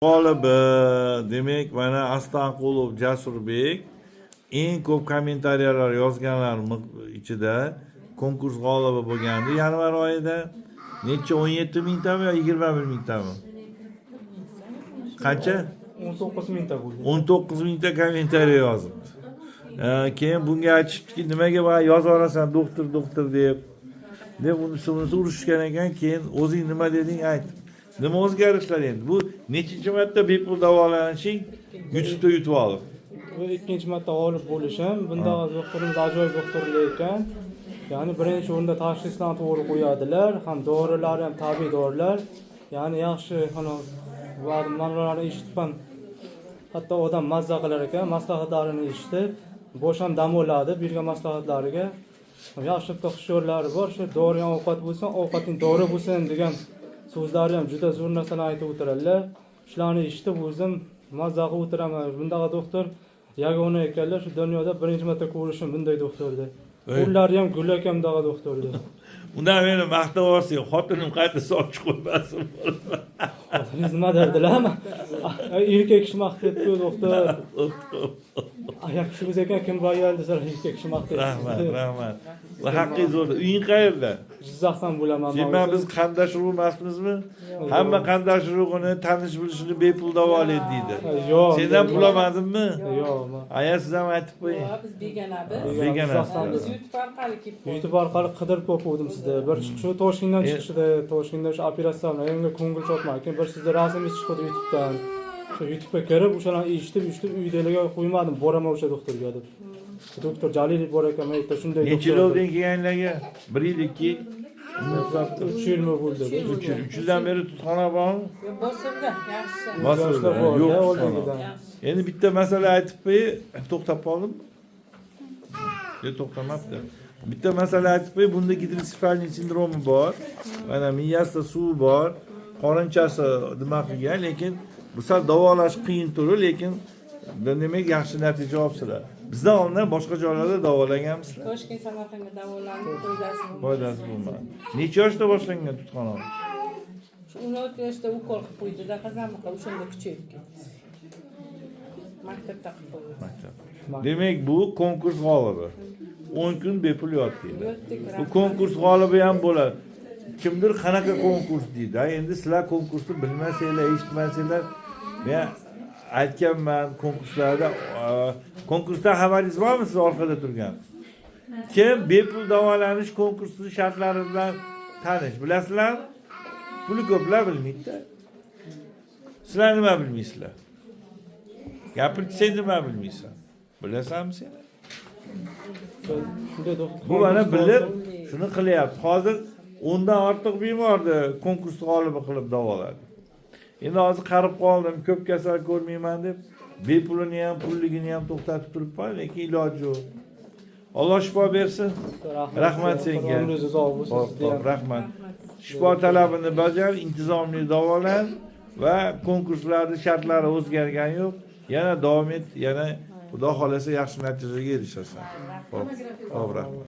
G'olibi, demak, mana Astanqulov Jasurbek eng ko'p kommentariyalar yozganlar ichida konkurs g'olibi bo'lgandi yanvar oyida. Necha, 17 mingtami yo 21 mingtami, qancha? 19 mingta bo'ldi. 19 mingta kommentariya yozibdi. Keyin bunga aytishibdiki, nimaga boya yozib yuborasan doktor, doktor deb unisi urushgan ekan. Keyin o'zing nima deding, ayt. Nima o'zgarishlar? Endi bu nechinchi marta bepul davolanishing YouTubeda yutib olib? Bu ikkinchi marta g'olib bo'lishim. Bunda doktorimiz ajoyib doktorlar ekan. Ya'ni birinchi o'rinda tashxislarni to'g'ri qo'yadilar, ham dorilari ham tabiiy dorilar. Ya'ni yaxshi, ana ma'nolarni eshitib ham hatto odam mazza qilar ekan, maslahatlarini eshitib, bosh ham dam oladi bergan maslahatlariga. Yaxshi bitta hushyorlari bor, shu dori ham ovqat bo'lsin, ovqating dori bo'lsin degan so'zlari ham juda zo'r narsalarni aytib o'tiradilar. Shularni eshitib o'zim mazza qilib o'tiraman. Bundaqa doktor yagona ekanlar, shu dunyoda birinchi marta ko'rishim bunday doktorni. Ey. Qo'llari ham gul ekan bunaqa doktorni. Undan meni maqtab yuborsang, xotinim qayta sovchi qo'ymasin. Xotiningiz nima derdilar? Erkak kishi maqtayapti doktor. Ayol kishi bo'lsa ekan, kim bu ayol desalar, erkak kishi maqtayapti. Rahmat, rahmat, va haqqingiz bo'ldi. Uying qayerda? Jizzaxdan bo'laman. Sen bilan biz qarindosh urug' emasmizmi? Hamma qarindosh urug'ini, tanish bilishini bepul davolaydi deydi. Yo'q. Sendan pul olmadimmi? Yo'q. Aya, siz ham aytib qo'ying. Yo'q, biz begonamiz. Begona. Jizzaxdan. Biz YouTube orqali kelib qoldik. YouTube orqali qidirib topuvdim sizni. Bir shu Toshkentdan chiqishida, Toshkentda o'sha operatsiya bilan endi ko'ngil chopmadi. Keyin bir sizni rasmingiz chiqdi YouTubedan. O'sha YouTubega kirib, o'shalarni eshitib, eshitib uydagilarga qo'ymadim, boraman o'sha doktorga deb. Doktor Jalilov bor ekan, men aytdim, shunday Necha yil doktor. oldin kelganlarga? Bir yil, 2 yil. 3 yilmi bo'ldi. 3 yil. 3 yildan beri tutqanoq bormi? Yo'q, bosildi, yaxshi. Bosildi. Yoshlar bor, Yo'q, da, tutqanoq. oldingidan. Yaxshi. Endi bitta masala aytib qo'yay, to'xtab qoldim. Yo'q, to'xtamabdi. Bitta masala aytib qo'yay, bunda гидроцефальный sindromi bor. Mana miyasida suv bor, qorinchasi nima qilgan, lekin bu sal davolash qiyin turi, lekin demak yaxshi natija olibsizlar. Bizdan oldin boshqa joylarda davolaganmisizlar? Toshkent, Samarqandga davolanib, foydasi bo'lmadi. Foydasi bo'lmadi. Necha yoshda boshlangan tutqanoq? Shu 16 yoshda ukol qilib qo'ydida, qizamiqqa, o'shanda kuchayib ketdi. Maktabda qilib qo'ydi. Maktab. Demak, bu konkurs g'olibi. 10 kun bepul yotdinglar. Yotdik, Bu rahmat. konkurs g'olibi ham bo'ladi. Kimdir qanaqa konkurs deydi. Ha, endi sizlar konkursni bilmasanglar, eshitmasanglar, men aytganman konkurslarda, konkursdan xabaringiz bormi, siz orqada turgan? Kim bepul davolanish konkursi shartlari bilan tanish? Bilasizlarmi? Puli ko'plar bilmaydi-da. Sizlar nima bilmaysizlar? Gapirchi, sen nima bilmaysan? Bilasanmi sen? Shunday doktor. Bu mana bilib shuni qilyapti. Hozir 10dan ortiq bemorni konkurs g'olibi qilib davoladi. Endi hozir qarib qoldim, ko'p kasal ko'rmayman deb bepulini ham, pulligini ham to'xtatib turibman, lekin iloji yo'q. Alloh shifo bersin. Rahmat senga. Umringiz uzoq bo'lsin Xo'p, sizni ham. xo'p, rahmat. Shifo talabini bajar, intizomli davolan va konkurslarni shartlari o'zgargani yo'q. Yana davom et, yana Xudo xohlasa yaxshi natijaga erishasan. Xo'p, xo'p, rahmat.